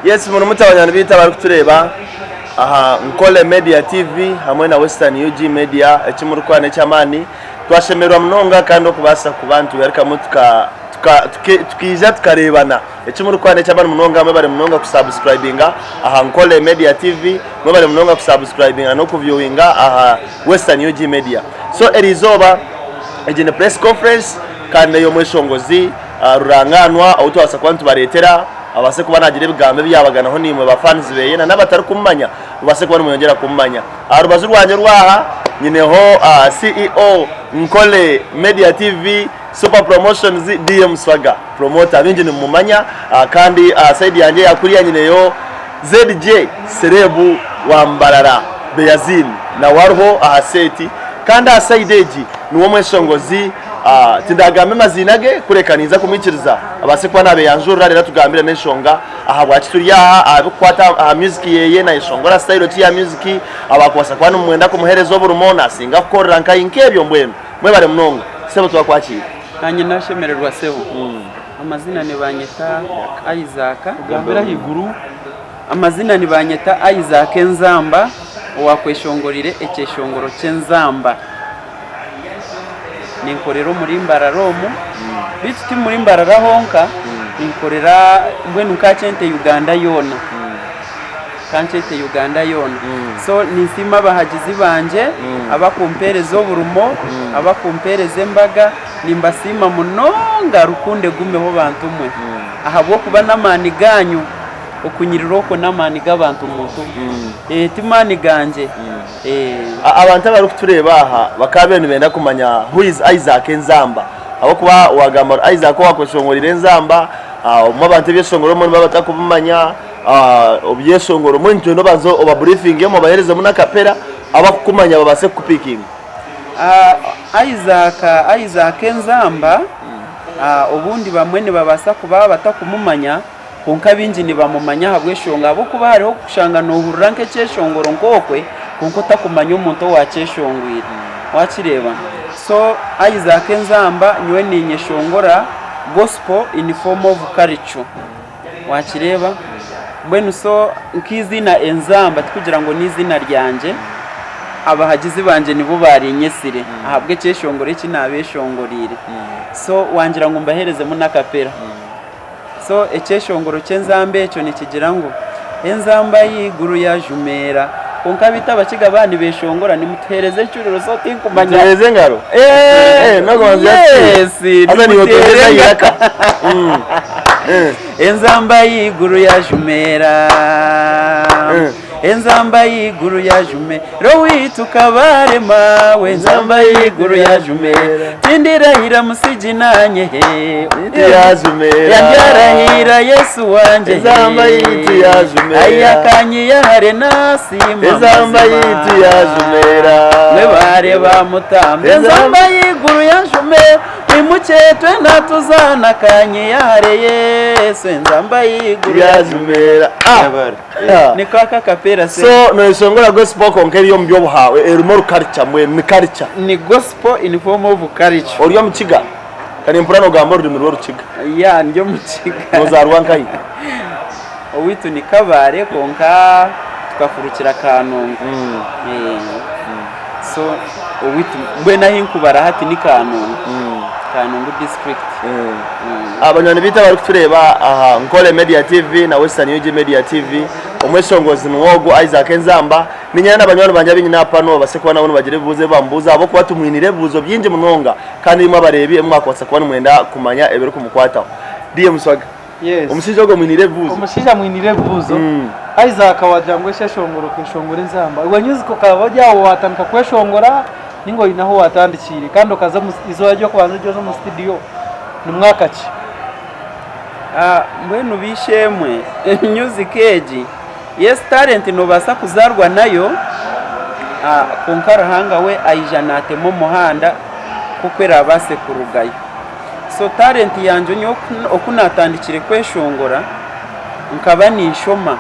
Yes muri muta banywani baitu abarikutureeba aha Nkole Media TV hamwe na Western UG Media eki murikukora n'eky'amaani. Twashemererwa munonga kandi okubaasa kuba nitugarukamu tuka tuka tukaija tukareebana. Eki murikukora n'eky'amaani munonga mwebare munonga kusubscribinga aha Nkole Media TV, mwebare munonga kusubscribinga n'okuviewinga aha Western UG Media. So eriizooba egi ni press conference kandi n'ey'omweshongozi rurangaanwa ou twabaasa kuba nitubareetera abaase kuba naagira ebigambo ebi yaabaganaho naimwe ba fans beeye na n'abatarikumumanya mubaase kuba nimweyongyera kumumanya. Aha rubaju rwangye orw'aha nyineho CEO Nkole Media TV Super Promotions DM Swagga Promoter baingi nimumumanya kandi aha side yangye eya kuriya nyineyo ZJ Celeb wa Mbarara Beyazin nawe ariho aha set kandi aha side egi niwe omweshongozi Tindagambe maziina ge, kureka ninza kumwikiriza abaase kuba naabeeyanjurira reero atugambire n'enshonga ahabwaki turi aha, aha birikukwata aha music yeeye, naayeshongora style ki ya music, abaakubaasa kuba nimumwenda kumuheereza oburimo, naasinga kukorera nkahi, nk'ebyo mbwenu. Mwebare munonga. Sebo twakwakiire. Naanye nashemererwa sebo. Amazina nibanyeta Isaac. Gambira ahaiguru. Amazina nibanyeta Isaac Enzamba owakweshongorire ekyeshongoro ky'enzamba. Ninkorera omuri Mbarara omu, beitu ti muri Mbarara honka, ninkorera mbwenu nkakyente Uganda yoona, nkankyete Uganda yoona. So ninsiima abahagizi bangye abakumpeereza oburimo, abakumpeereza embaga, nimbasiima munonga rukundo egumeho bantu mwe ahabw'okuba n'amaani gaanyu, okunyirira okwo n'amaani g'abantu muntu mwe, ti maani gangye. Abantu abarikutureeba aha bakaabaire nibenda kumanya who is Isaac Enzamba ahabw'okuba waagamba ngu Isaac owaakweshongorire Enzamba, obumwe abantu ebyeshongoro obumwe nibaba batarikubimanya, ebyeshongoro obumwe nitwenda obanze obaburifingemu obaheerezemu n'akapera abakukumanya babaase kukupiikinga. Isaac Isaac Enzamba obundi bamwe nibabaasa kuba batakumumanya Kwonka baingi nibamumanya ahabw'enshonga ahabw'okuba hariho okushanga noohurira nk'ekyeshongoro nk'okwe kwonka otakumanya omuntu owaakyeshongwire. Waakireeba? So Isaac Enzamba nyowe niinyeshongora gospel in form of culture. Waakireeba? Mbwenu so nk'eiziina Enzamba tikugira ngu n'eiziina ryangye, abahagizi bangye nibo baarinyetsire ahabw'ekyeshongoro eki naabeeshongoriire. So wangira ngu mbaheerezemu n'akapera. So ekyeshongoro ky'enzamba ekyo nikigira ngu, Enzamba y'eiguru yajumeera. Kwonka beitu abakiga baaba nibeshongora nimutuheereza ecuriro so tinkumanya. Mutuheereze engaro? Eh, N'okubanza yes, Haza niiwe nimuteera otuheereza engaro. eiraka. Eh. Enzamba y'eiguru yajumeera. Enzamba y'eiguru yajumeera owaitu Kabare maawe Enzamba y'eiguru yajumeera Tindirahira musigi nanye he Yajumeera. Yandyarahira Yesu wangye he Enzamba yaitu yajumeera. Ai akanyiha hare nasiima Enzamba mazima. yaitu yajumeera. Mwebare bamutambe Enzamba y'eiguru yajumeera Twimukye twena tuzaana akanyiha hare Yesu Enzamba y'eiguru Yajumeera. Ah! Niko aka akapeera se. So noyeshongora gospel kwonka eri omu by'obuhangwa erimu orukarikya mbwenu ni culture. Ni gospel in form of culture. Ori omukiga? Ka nimpurira nogamba orurimi rw'orukiga. Yeah ndi omukiga. Nozaarwa nkahi? Owaitu ni Kabale kwonka tukafurukira Kanungu. So owaitu mbwenu ahi nkubara hati ni Kanungu. Kanungu district. Banywani baitu abarikutureeba aha Nkole Media TV na Western UG Media TV, omweshongozi niwe ogu Isaac Enzamba. Niinyenda na banywani bangye abu nyine aha pano babaase kuba nabo nibagira ebibuuzo ebi bambuuza ahabw'okuba tumwiniire ebibuuzo bingi munonga kandi imwe abareebi ebi mwakubaasa kuba nimwenda kumanya ebirikumukwataho. DM Swagga, Yes. omushaija ogu omwiniire ebibuuzo? Omushaija mwiniire ebibuuzo. Isaac wagira ngu ekyeshongoro okeshongora enzamba. Iwe music okaba ori aho watandika kweshongora ninga oine ahu watandikiire kandi okaza omu izooba ry'okubanza eri oza omu studio ni mwaka ki? Mbwenu b'eishe-emwe music egi, yes talent nobaasa kuzaarwa nayo kwonka Ruhanga we aija naatema omuhanda nk'oku eraabaase kurugayo. So talent yangye nyowe oku naatandikire kweshongora nkaba ninshoma.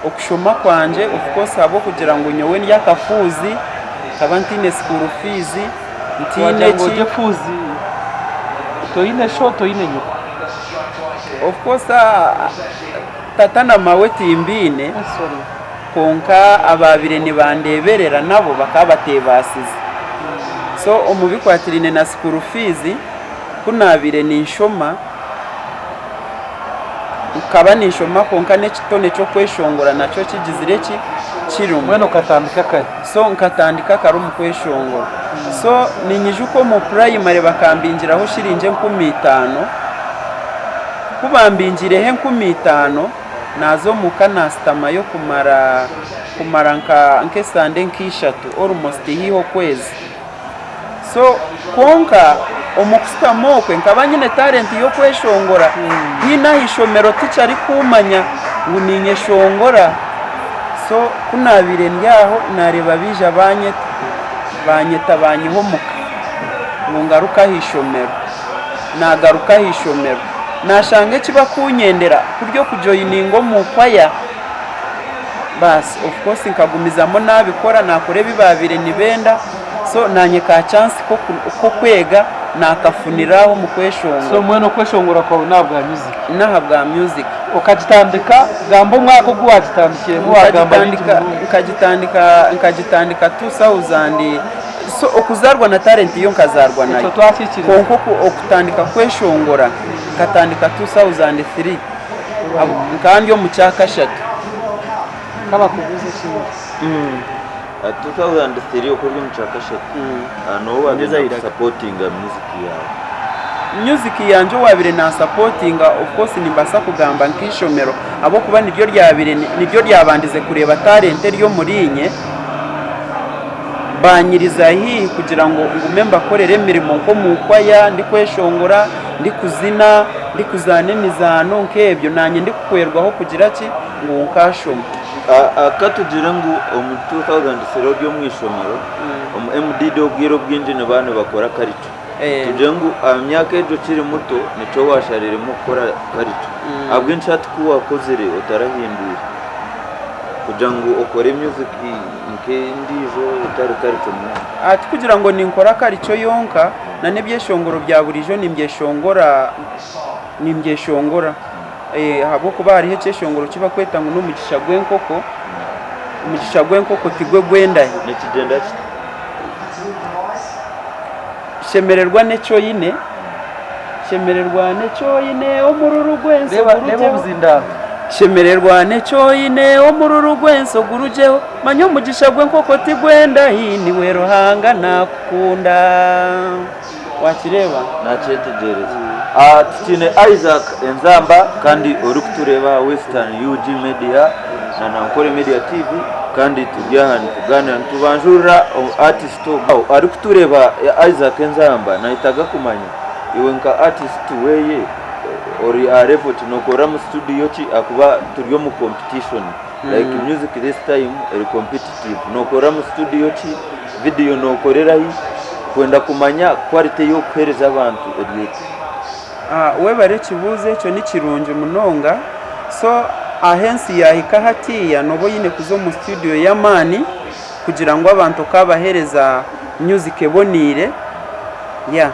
Okushoma kwangye of course ahabw'okugira ngu nyowe ndi akafuuzi. Nkaba ntaine school fees, ntaine Wagira ngu ki. ori efuuzi, toine sho, toine nyoko. Of course tata na maawe timbaine Sorry. kwonka abaabaire nibandeeberera nabo bakaba bateebaasize. So omu bikwatiraine na school fees, ku naabaire ninshoma, Nkaba ninshoma kwonka n'ekitone ky'okweshongora nakyo kigizire ki? Kirimu. Mbwenu okatandika kare? So nkatandika kare omu kweshongora. So ninyijuka omu purayimare bakambingiraho shiringi 5000, ku bambingiireho 5000, naaza omuka naasitamayo kumara kumara nka nk'esande nk'ishatu almost haihi okwezi. So kwonka omu kushutama okwe nkaba nyine talent y'okweshongora, haine aha ishomero teacher arikuumanya ngu ninyeshongora, so ku naabaire ndi aho naareeba baija banyeta, banyeta banyiha omuka ngu ngaruke aha ishomero, naagaruka aha ishomero naashanga eki bakuunyendera kuri okujoyininga omu kwaya. Baasi of course nkagumizamu naabikora, naakora ebi baabaire nibenda, so naanye ka chance k'okwega naakafunira aho omu kweshongora. So mbwenu okweshongora kwawe n'aha bwa music? N'aha bwa music. Okagitandika, gamba omwaka ogu waagitandikiremu waagamba bingi munonga. Nkagitandika, nkagitandika 2000, so okuzaarwa na talent yo nkazaarwa nayo. Ekyo twakiikiriza. Kwonka okutandika kweshongora nkatandika 2003. Nkaba ndi omu kyakashatu. Kabakubuuze ekindi. 2003 oku ori omu kyakashatu, n'oha owaabaire naakusapotinga music yaawe? Music yangye owaabaire nansapotinga of course nimbaasa kugamba nk'eishomero ahabw'okuba niryo ryabaire niryo ryabandize kureeba talent eri omuriinye, baanyiriza haihi kugira ngu ngume mbakorere emirimo nk'omu kwaya ndikweshongora. Ndikuzina, ndikuzaana emizaano nk'ebyo, naanye ndikuhwerwaho kugira ki? Ngu nkaashoma. Ka tugire ngu omu 2003 ori omu ishomero, omu MDD obwire obwingi nibaba nibakora karico. Tugire ngu aha myaka egyo okiri muto nikyo waashariiremu kukora karico. Ahabw'enki hati ku waakozire otarahindwire kugira ngu okore music nk'endiijo etari karico munonga? Tikugira ngu ninkora karico yonka. Na n'ebyeshongoro bya buriijo nimbyeshongora nimbyeshongora ahabw'okuba hariho ekyeshongoro eki barikweta ngu n'omugisha gw'enkoko, omugisha gw'enkoko tigwo gwendahi. Nikigyenda kita? Shemererwa n'eki oine, shemererwa n'eki oine omururu gw'ensi Reeba reeba ogurugyeho. obuzindaaro. Shemererwa n'eki oine omururu gw'ensi ogurugyeho, manya omugisha gw'enkoko tigwendahi niwe Ruhanga naakukunda. Wakireeba? Nakyetegyereza. Tukiine Isaac Enzamba kandi orikutureeba aha Western UG Media na Nankore Media TV kandi turi aha nitugaanira nitubanjurira artist ogu. Arikutureeba Isaac Enzamba nayetaaga kumanya iwe nka artist weye ori aha level ki nokorera mu studio ki ahakuba turi omu competition like music this time eri competitive nokorera mu studio ki video nokorera hi kwenda kumanya quality eyokuhereza abantu eri eta. Webare ekibuuzo ekyo nikirungi munonga so ahu ensi yahika hatiiya noba oyine kuza omu studio y'amaani kugira ngu abantu okabahereza music eboniire yeah.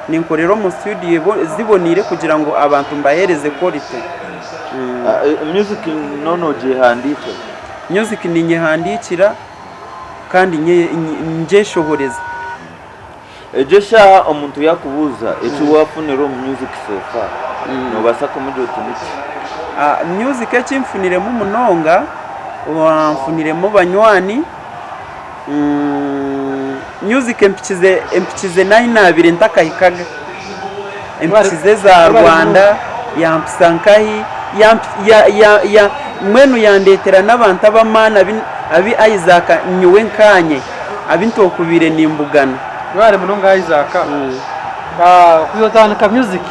Ninkorera omu studio ziboneire kugira ngu abantu mbahereze quality. Music no noogyehandiikira? Music ninyehandiikira kandi ngyeshohoreza. Egyo eshaaha omuntu yaakubuuza eki waafunire omu music so far, noobaasa kumugira oti niki? Music eki nfuniremu munonga, nfuniremu banywani. Music empikize empikize n'ahi naabaire ntakahikaga, empikize za Rwanda, yampisa nkahi, mbwenu yandeetera n'abantu ab'amaani abu Isaac nyowe nkaanye abu ntookubaire nimbugana. Webare munonga Isaac. Kwiha otandika music,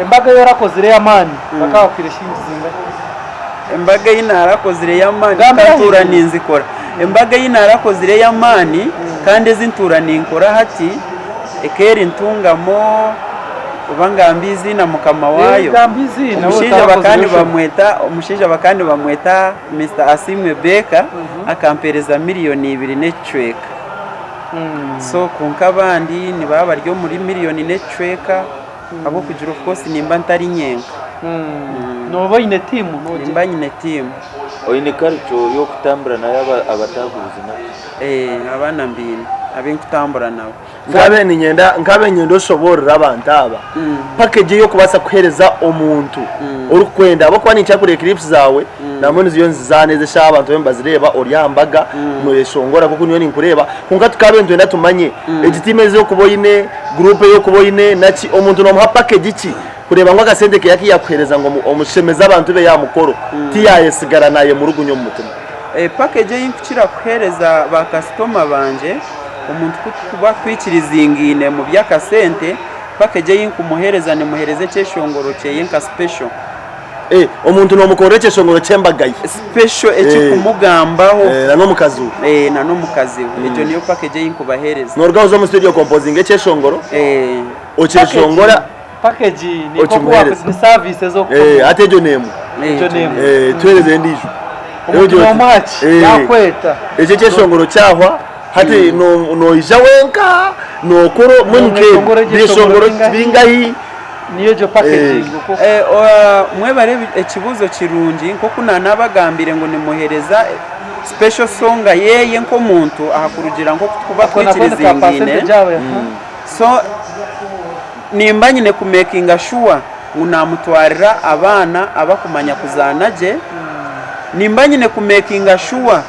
embaga ei orakozire ey'amaani bakaba bakuhaire shilingi zingahi? Embaga ei naarakozire ey'amaani ka ntuura ninzikora. Embaga ei naarakozire ey'amaani kandi ezi ntuura ninkora hati, eka eri Ntungamo oba ngambe eiziina mukama waayo. Omushaija bakaba nibamweta omushaija bakaba nibamweta Mister Asiimwe Baker, akampeereza miriyoni ibiri n'ekicweka. So kwonka abandi nibaba bari omuri miriyoni n'ekicweka ahabw'okugira of course nimba ntari nyenka. Nooba oine tiimu? Nimba nyine tiimu. Oine culture y'okutambura nayo abataguzi nabo? Eeh abaana mbaine abinkutambura nabo. Nkabe niinyenda nkabe niinyenda oshoboorore abantu aba package ey'okubaasa kuheereza omuntu orikukwenda ahabw'okuba ninkira kureeba clips zaawe nambwenu ziriyo nizizaana ezi eshaaha abantu bariyo nibazireeba ori aha mbaga noyeshongora nk'oku nyowe ninkureeba kwonka tukabaire nitwenda tumanye egi tiimu ezi orikuba oine group ei orikuba oine naki omuntu noomuha package ki kureeba ngu akasente ke aku yaakuheereza ngu omushemeze abantu be aha mukoro tiyaayesigara naayemurugunya omu mutima. Package ei nkukira kuheereza ba kasitoma bangye, omuntu ku tukuba twikirizingaine mu by'akasente, package ei nkumuheereza nimuheereza ekyeshongoro kyeye nka special. Omuntu noomukorera ekyeshongoro ky'embaga ye. Special ekikumugambaho. Na n'omukazi we. Na n'omukazi we. Egyo niyo package ei nkubaheereza. Nooruga oza omu studio okompozinga ekyeshongoro, okyeshongora. Package ni nk'oku wakoze ni service ez'okukorwa. Hati egyo n'emwe. Egyo n'emwe. Tuheereze endiijo. Omuntu noomuha ki? Yaakweta. Ekyo ekyeshongoro kyahwa, hati noija wenka, nookora mbwenu Nomweshongora ebyeshongoro ebyeshongoro bingahi? bingahi? Niyo egyo packaging oku. Mwebare ekibuuzo kirungi nk'oku naanabagambire ngu nimuheereza special song yeeye nk'omuntu aha kurugiirira nk'oku turikuba Ako nako ni ka twikirizingaine. percentage aba. So Nimba nyine kumekinga shuwa ngu namutwarira abaana abakumanya kuzaana gye, nimba nyine kumekinga shuwa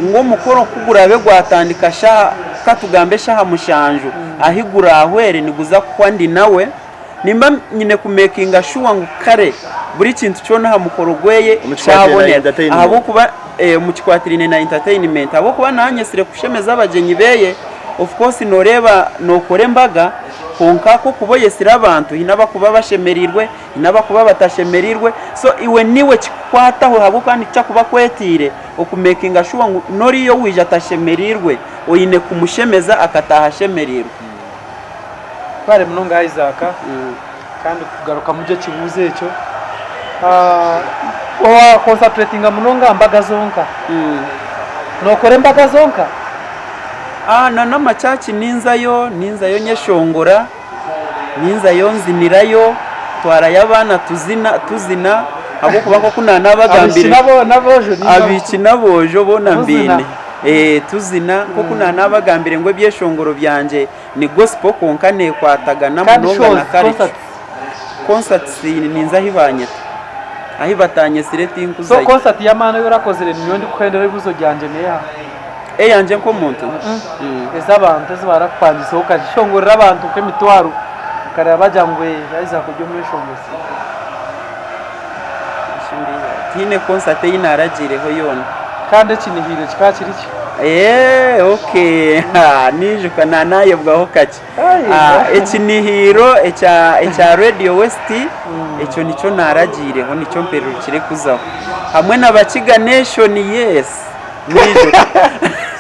ngu omukoro ku guraabe gwatandika shaaha katugambe shaaha mushanju ahi guraahwere niguza kuhwa ndi nawe, nimba nyine kumekinga shuwa ngu kare buri kintu kyona aha mukoro gweye kyabonera ahabw'okuba omu kikwatiraine na entertainment ahabw'okuba naanyetsire kushemeza abagyenyi beye of course noreeba nokora embaga. Kwonka ku okuba oyetsire abantu, haine abakuba bashemereirwe, haine abakuba batashemereirwe, so iwe niiwe kikukwataho ahabw'okuba nikyo akuba akwetiire okumekinga shuwa ngu n'oriya owaija atashemereirwe oine kumushemeza akataaha ashemereirwe. Webare munonga Isaac kandi kugarukamu gye ekibuuzo ekyo. Wa concentratinga munonga aha mbaga zonka? Nokora embaga zonka? Na n'amakyaki ninzayo, ninzayo nyeshongora, ninzayo nzinirayo, ntwarayo abaana tuzina tuzina ahabw'okuba nk'oku naanabagambire abaishiki n'aboojo boona mbaine tuzina nk'oku naanabagambire ngu ebyeshongoro byangye ni gospel kwonka neekwatagana munonga na culture. Concerts ninza ahi banyeta, ahi batanyetsire tinkuzayo. So concert y'amaani ei orakozire nyowe ndikuhendera ebibuuzo byangye neeha? Eyangye nk'omuntu? Ez'abantu ezi barakupangisa okashongorera abantu nk'emitwaro okareba bagira ngu ee Isaac ori omweshongozi. Tihaine concert ei naaragiireho yoona. Kandi ekinihiire kikaba kiri ki? Eeh okay niijuka naanayebwaho kakye. Ekinihiiro ekya Radio West ekyo nikyo naaragiireho nikyo mpererukire kuzaho hamwe na Bakiga Nation yes. Niijuka.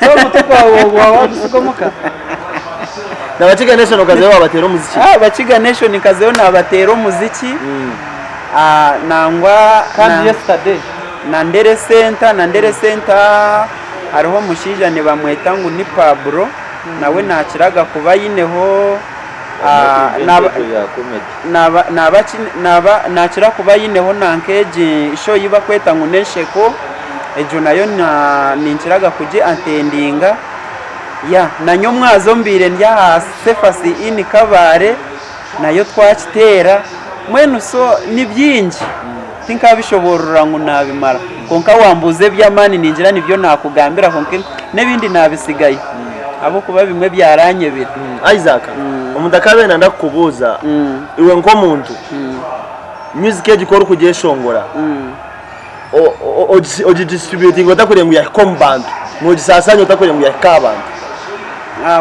So omutwe gwawe gwaba wagusiga omuka? Na Bakiga Nation okazayo wabateera omuziki? Bakiga Nation nkazayo nabateera omuziki nangwa Kandi yesterday. Na Ndere Center, na Ndere Center hariho omushaija nibamweta ngu ni Pablo nawe nakiraga kuba ayineho Nakira kuba ayineho nanka egi show ei bakweta ngu n'ensheko, egyo nayo ninkiraga kugi atendinga. Na nyomwazo mbaire ndi aha Cephas Inn Kabale nayo twakiteera, mbwenu so ni bingi tinkabishoboorora ngu nabimara kwonka wambuuza eby'amaani ningira nibyo nakugambira kwonka n'ebindi nabitsigayo ahabw'okuba bimwe byaranyebire. Isaac, omuntu akaabaire nayenda kukubuuza, iwe nk'omuntu, music egi ku orikugyeshongora, ogidistributinga ota kureba ngu yahika omu bantu? Nogisaasaanya ota kureba ngu yahika aha bantu?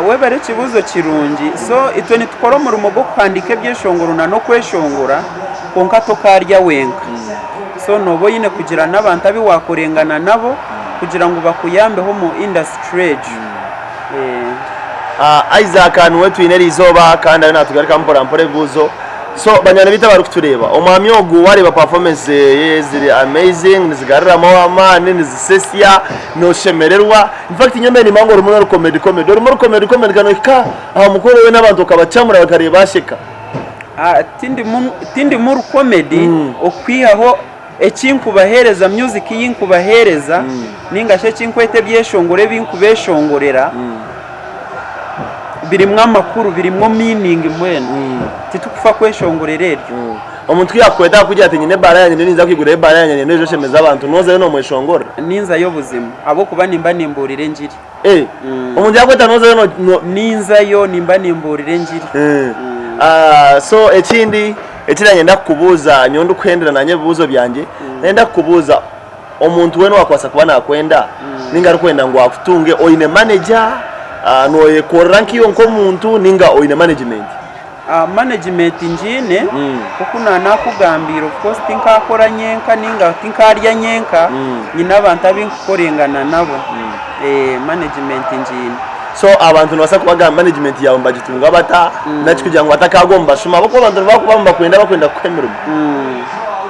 Webare ekibuuzo kirungi. So itwe nitukora omurimo gw'okuhandiika ebyeshongoro na n'okweshongora kwonka tokaarya wenka. So nooba oine kugira n'abantu abu waakorengana nabo kugira ngu bakuyambeho omu industry egyo. Isaac niwe twine eriizooba kandi ariyo naatugarukamu mporampora ebibuuzo. So banywani baitu abarikutureeba, omwami ogu wareeba performance zeye ziri amazing, nizigaruramu amaani, nizisesya, noshemererwa. In fact nyowe mbaire nimanya ngu orimu nori comedy comedy, orimu ori comedy comedy kandi nohika aha mukoro we n'abantu okabacamura bakareeba basheka. Ah, tindimu tindimu rukomedi okwihaho eki nkubaheereza music ei nkubaheereza ninga shi eki nkweta ebyeshongoro ebi nkubeshongorera birimu amakuru birimu meaning mbwenu titukufa kweshongorera eryo. Omuntu ku yaakukweta akakugira ati nyine ebaara yangye ndiyo ninza kwiguraho ebaara yangye niinyenda oije oshemeze abantu, noozayo noomweshongorera? Ninzayo buzima ahabw'okuba nimba nimbuurira engiri. Eh, omuntu yaakweta noozayo no, no, Ninzayo nimba nimbuurira engiri. Eh. Ah, so ekindi eki nanyenda kukubuuza nyowe ndikuhendera nanye ebibuuzo byangye nayenda kukubuuza omuntu weena owakubaasa kuba nakwenda ninga arikwenda ngu akutunge oine manager ah, noyekorera nk'iwe nk'omuntu ninga oine management? Ah, management ngiine nk'oku nanakugambiire of course tinkakora nyenka ninga tinkarya nyenka nyine abantu abu nkukorengana nabo eh, management ngiine. So abantu nibabaasa kubagamba management yaawe nibagitunga bata naki kugira ngu batakagwa omu bashuma ahabw'okuba abantu nibabakuba nibakwenda bakwenda kukuha emirimo.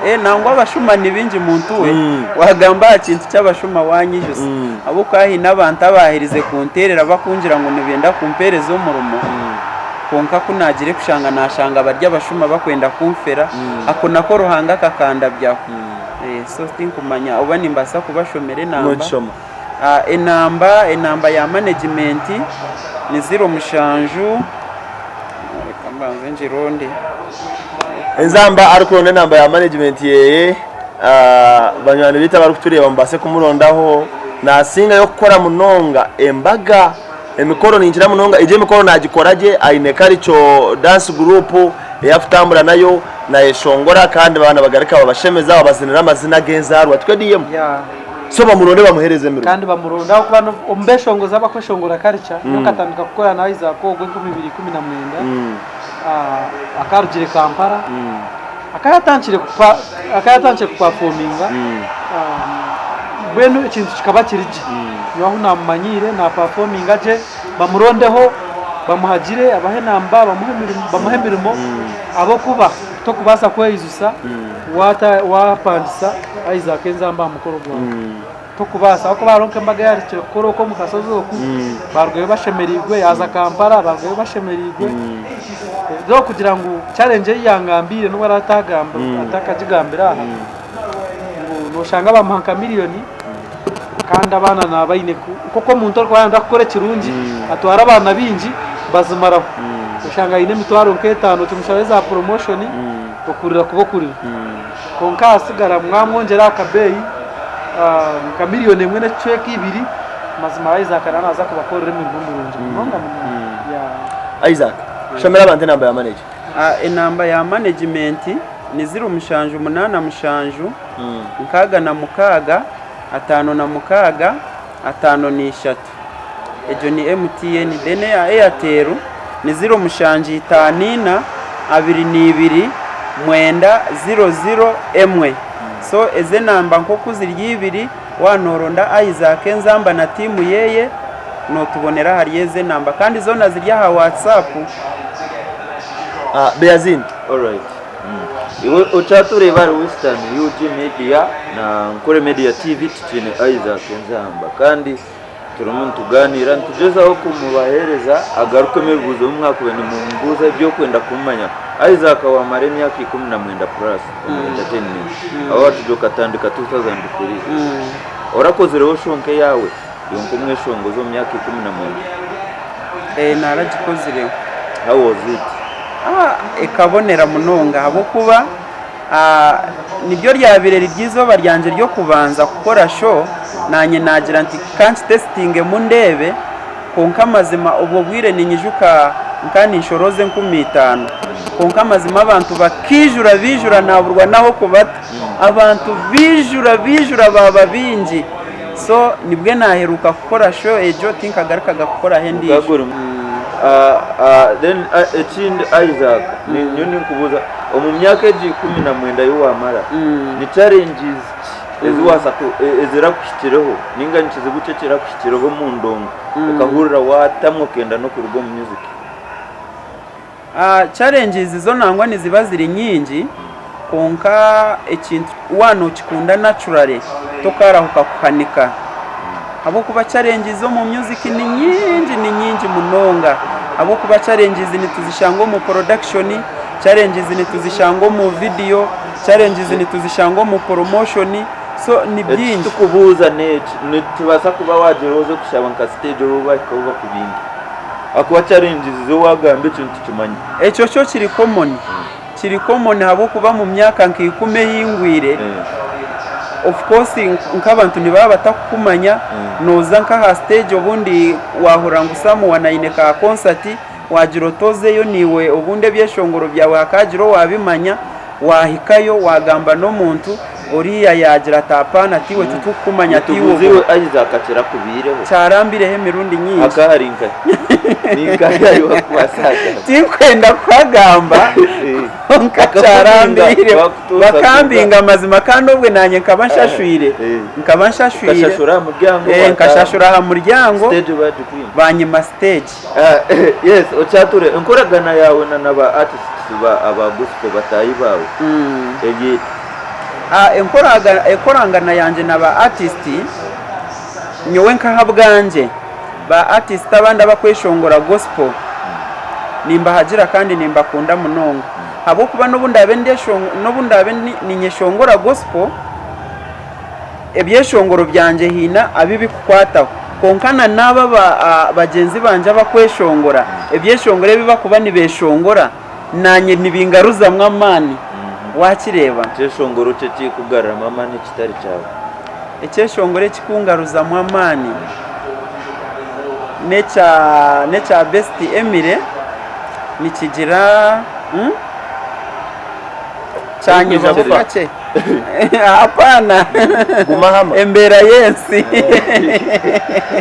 Eh, nangwa abashuma ni baingi muntu we wagamba aha kintu ky'abashuma wanyijusa ahabw'okuba haine abantu abaherize kunteerera bakungira ngu nibenda kumpeereza omurimo Kwonka ku naagire kushanga naashanga bari abashuma bakwenda kunfera, ako nako Ruhanga kakandabyaho. So tinkumanya oba nimbaasa kubashomera enamba. Noogishoma. Enamba, enamba ya management ni ziro mushanju, reka mbanze ngironde. Enzamba arikuronda enamba ya management yeye, banywani baitu abarikutureeba mubaase kumurondaho. Naasingayo kukora munonga embaga. Emikoro ninkira munonga, egyo emikoro nagikora gye, aine Karicho Dance Group ei arikutambura nayo, nayeshongora kandi baaba nibagaruka babashemeza babazinira amazina ag'enzaarwa. Tikwo DM? Yeah. So bamuronde bamuheereze emirimo. Kandi bamuronde ahabw'okuba no- omu beshongozi abakweshongora Karicha, nyowe nkatandika kukora na Isaac ogwo 2019, ah, akarugire Kampala, akayatandikire kupa akayatandikire kupafominga, ah, mbwenu ekintu kikaba kiri gye. Nyowe ahu naamumanyiire naapafominga gye, bamurondeho, bamuhagire, abahe enamba, bamuhe emirimo, bamuhe emirimo ahabw'okuba tokubaasa kweyijusa waata waapangisa Isaac Enzamba aha mukoro gwawe. Tokubaasa ahabw'okuba hariho nk'embaga eyaahikire kukora okwo omu kashozi oku, baarugayo bashemereirwe, yaaza Kampala baarugayo bashemereirwe. Though kugira ngu challenge ei yangambiire n'obu araabe atagamba atakagigambire aha, ngu nooshanga bamuha nka miriyoni kandi abaana naaba aine nk'oku omuntu arikuba naayenda kukora ekirungi atwara abaana baingi bazimaraho. Oshanga aine emitwaro nk'etaano okimushabe za promotion okurira kuba okurira. Kwonka ahasigara mwamwongyera aha kabeeyi nka miriyoni emwe n'ekicweka ibiri, mazima Isaac naaba naaza kubakorera emirimo mirungi munonga munonga. Isaac, shomera abantu enamba ya manager. Enamba ya management ni ziro mushanju munaana mushanju, 66 56 53. Egyo ni MTN. Then eya Airtel ni ziro mushanju itaano ina, 22 9 00 emwe. So ezo enamba nk'oku ziri ibiri, waaba nooronda Isaac Enzamba na tiimu yeeye, nootubonera ahari ezo enamba. Kandi zoona ziri aha WhatsApp. Beazin. Alright. Iwe okyatureeba ahari Western UG Media na Nkore Media TV tukiine Isaac Enzamba kandi turimu nitugaaniira nitugyezaho kumubaheereza agarukemu ebibuuzo ebi mwakubaire nimumubuuza eby'okwenda kumumanya. Isaac wamara emyaka 19 plus omu entertainment aho watugira okatandika 2003 orakozireho show nk'eyaawe yonka omweshongozi omu myaka 19? Naragikozireho. How was it? Ekabonera munonga ahabw'okuba niryo ryabaire riri eizooba ryangye ry'okubanza kukora show, naanye naagira nti ka nkitesitingemu ndeebe, kwonka amazima obwo bwire ninyijuka nkaba ninshorooza 5000, kwonka amazima abantu bakaijura baijura naaburwa n'ah'okubata, abantu baijura baijura baaba baingi, so nibwe naaheruka kukora show egyo tinkagarukaga kukoraho endiijo. Then ekindi Isaac, nyowe ninkubuuza omu myaka egi 19 ei waamara, ni challenges ki ezirakuhikireho ninga ni kizibu ki ekirakuhikireho omu ndongo okahurira waatamwa okenda n'okuruga omu music? Challenges zo nangwa niziba ziri nyingi kwonka ekintu waaba nokikunda naturally tokarahuka kuhanika ahabw'okuba challenges omu music ni nyingi ni nyingi munonga ahabw'okuba challenges nituzishanga omu production, challenges nituzishanga omu video, challenges nituzishanga omu promotion so ni Eki bingi. tukubuuza n'eki, nitubaasa kuba waagira oze kushaba nka stage obu bahikaho bakubinge. Ahakuba challenges ezi waagamba ekyo nitukimanya. Ekyo kyo kiri common, kiri common ahabw'okuba omu myaka nka ikumi ehingwire, of course nk'abantu nibaba batakukumanya, nooza nk'aha stage obundi waahurira ngu someone aine ka concert, waagira oti ozeyo naiwe obundi ebyeshongoro byawe hakaagira owaabimanya, waahikayo waagamba n'omuntu, oriya yaagira ati apaana tiiwe titukukumanya tiiwe Nitubuuza ogu. iwe Isaac kirakubiireho? Kyarambireho emirundi nyingi. Hakaba hari nkahi? Ni nkahi ahi wakubaasa hagamba? Tinkwenda kuhagamba kwonka kyarambiireho. Bakutuusa Bakambinga amazima kandi obwe naanye nkaba nshashwire. Nkaba nshashwire. Okashashura aha muryango Eh, waataaha. nkashashura aha muryango Stage baagikwiima. banyima stage. Yes, okyature enkoragana yaawe na na ba artists ba aba gospel bataahi baawe eri eta? Enkoragana yangye na ba artist nyowe nk'ahabwangye ba artist abandi abakweshongora gospel nimbahagira kandi nimbakunda munonga ahabw'okuba n'obu ndaabe n'obu ndaabe ninyeshongora gospel ebyeshongoro byangye haine abu bikukwataho kwonka na n'abo bagyenzi bangye abakweshongora ebyeshongoro ebi bakuba nibeshongora Naanye nibingaruzamu amaani. Waakireeba? Ekyeshongoro ki ekirikugaruramu amaani ekitari kyawe? Ekyeshongoro ekikungaruzamu amaani n'ekya n'ekya Best Emily nikigira Kyanyijaho kakye. Hapana. Guma hamwe. Embeera y'ensi.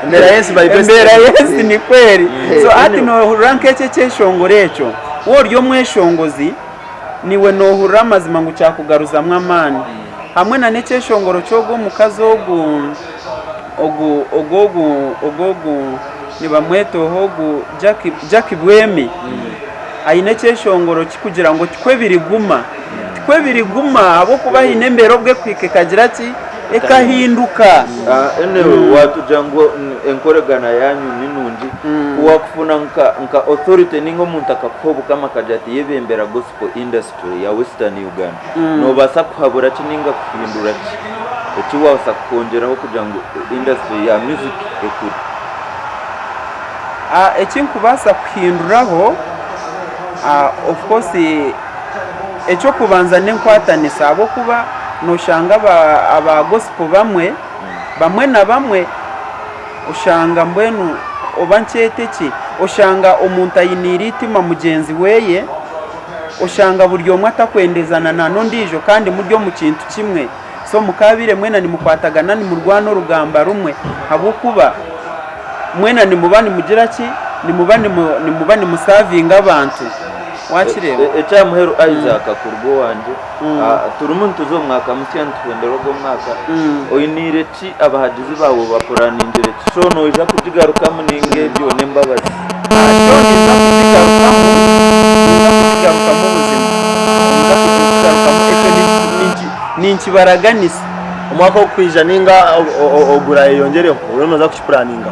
Embeera y'ensi by best. Embeera y'ensi nikwo eri. So hati noohurira nk'ekyo ekyeshongoro ekyo, waaba ori omweshongozi, naiwe noohurira amazima ngu kyakugaruzamu amaani. Hamwe na n'ekyeshongoro ky'ogwo omukazi ogu, ogu, ogu, ogu, ogu, ogu, nibamweta oha ogu, Jackie, Jackie Bwemi, aine ekyeshongoro kikugira ngu tikwo ebiriguma. Tikwo ebiriguma ahabw'okuba haine embeera obu ekuhika ekagira ki? Ekahinduka. Anyway, waatugira ngu enkoregana yaanyu ni nungi, ku waakufuna nka nka authority nainga omuntu akakuha obukama akagira ati yebembera gospel industry ya Western Uganda, noobaasa kuhabura ki nainga kuhindura ki eki waabaasa kwongyeraho kugira ngu industry ya music ekure? Eki nkubaasa kuhinduraho, of course Eky'okubanza n'enkwatanisa ahabw'okuba noshanga aba gospel bamwe, bamwe na bamwe oshanga mbwenu oba nkyete ki, oshanga omuntu ayiniire eitima mugyenzi weye, oshanga buri omwe atakwendezana na n'ondiijo kandi muri omu kintu kimwe, so mukaabaire mwena nimukwatagana nimurwana orugamba rumwe ahabw'okuba mwena nimuba nimugira ki, nimuba nimuba nimusavinga abantu. Wakireeba? Ekya muheru Isaac kuruga owangye, turimu nituza omu mwaka musya nituhendera ogu omwaka, oyiniire ki abahagizi baawe obapuraningire ki? So noija kugigarukamu ninga ebyo n'embabazi? Kyo ninza kugigarukamu, ninza kugigarukamu buzima, ninza kugigarukamu ekyo ninkibaraganisa. Omwaka ogukwija ninga ogurayeyongyereho oriyo noza kukipuraninga?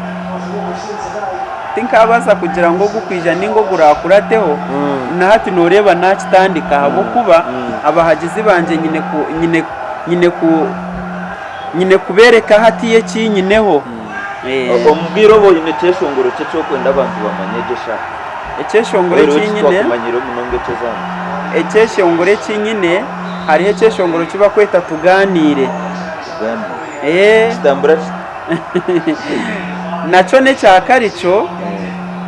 Tinkaabaasa kugira ngu ogukwija nainga oguraakurateho, na hati nooreeba naakitandika ahabw'okuba abahagizi bangye nyine ku nyine nyine ku nyine kubeereka hatiiya eki nyineho. Omu bwire obu oine ekyeshongoro ki eki orikwenda abantu bamanye gye shaaha? Ekyeshongoro Oihireho eki eki nyine. twakumanyire munonga eky'ezaana. Ekyeshongoro eki nyine hariho ekyeshongoro eki barikweta Tugaaniire. Tugaaniire. Kitambura kita? Nakyo n'ekya karikyo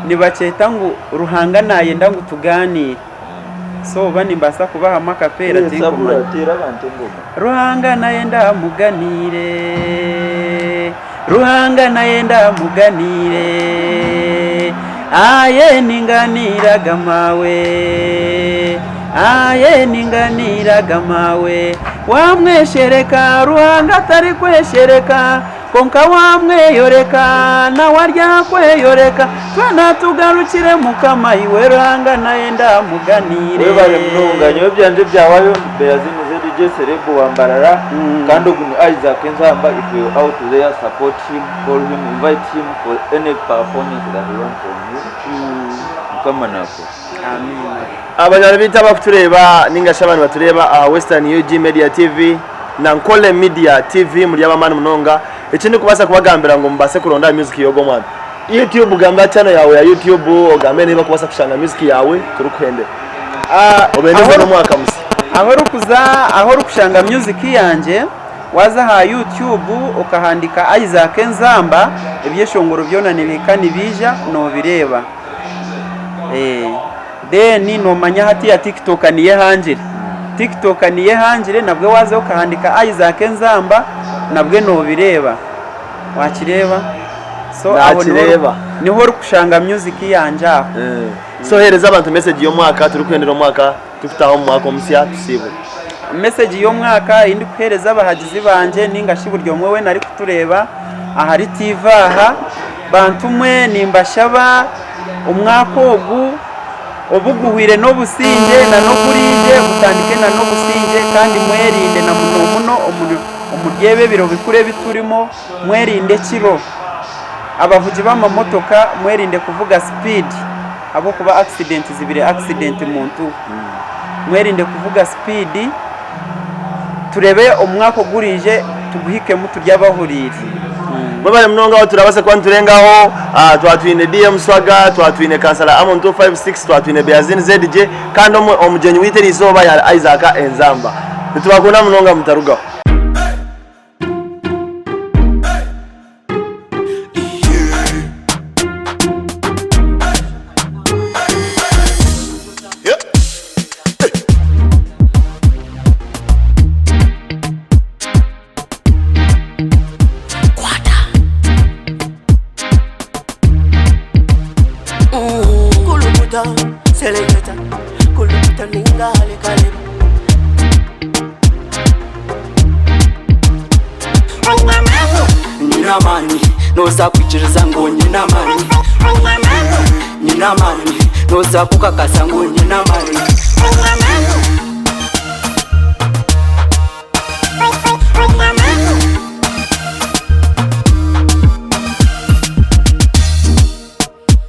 nibakyeta ngu Ruhanga nayenda ngu tugaaniire. So oba nimbaasa kubahamu akapeera tinkumanya. Teera abantu engoma. Ruhanga nayenda muganiire, Ruhanga nayenda muganiire, aye ninganiiraga maawe, aye ninganiiraga maawe. Wamweshereka Ruhanga atarikweshereka. Kwonka waamweyoreka, nawe aryakweyoreka. Twena tugarukire Mukama, iwe Ruhanga nayenda muganiire. Webare munonga nyowe ebyangye byawayo ndi Beyazini ZJ Celeb wa Mbarara kandi ogu ni Isaac Enzamba if you out there support him call him invite him for any performance that he want from you Mukama nakuhe. Amiina. Abanywani baitu abakutureeba ninga shi abantu batureeba aha Western UG Media TV na Nkole Media TV muri ab'amaani munonga. Eki ndikubaasa kubagambira ngu mubaase kuronda aha music y'ogu omwana. YouTube gamba channel yaawe ya YouTube ogambe n'ebi barikubaasa kushanga music yaawe turikuhendera. Obendeze n'omwaka musya. Ahu orikuza ahu orikushanga music yangye waaza aha YouTube okahandiika Isaac Enzamba ebyeshongoro byona nibihika nibiija noobireeba. Then noomanya hatiiya TikTok niyo ehangire. TikTok niyo ehangire nabwe waazayo okahandiika Isaac Enzamba nabwe noobireeba. Wakireeba? So aho niho Nakireeba. niho orikushanga music yangye aho. So heereza abantu message y'omwaka turikuhendera omwaka tukutaaha omu mwaka omusya tusiibure. Message y'omwaka ei ndikuheereza abahagizi bangye ninga shi buri omwe weena arikutureeba ahari TV aha, bantu mwe nimbashaba omwaka ogu obu guhwire n'obusingye na n'oguriije gutandike na n'obusingye kandi mwerinde na muno muno omuri Omuri ebi ebiro bikuru ebi turimu, mwerinde ekiro. Abavugi b'amamotoka mwerinde kuvuga sipiidi ahabw'okuba akisidenti zibire akisidenti muntu. Mwerinde kuvuga sipiidi tureebe omwaka oguriije tuguhikemu turi abahuriire. Mwebare munonga aho turabaasa kuba niturengaho twaba twine DM Swaga, twaba twine Kansala Amon 256, twaba twine Beazin ZJ kandi omugyenyi waitu eriizooba yari Isaac Enzamba. Nitubakunda munonga mutarugaho. Kulukuta, seleketa, kulukuta ninga halekaleba. Nyine amaani noza kwikiriza ngu nyine amaani Nyine amaani noza kukakasa ngu nyine amaani.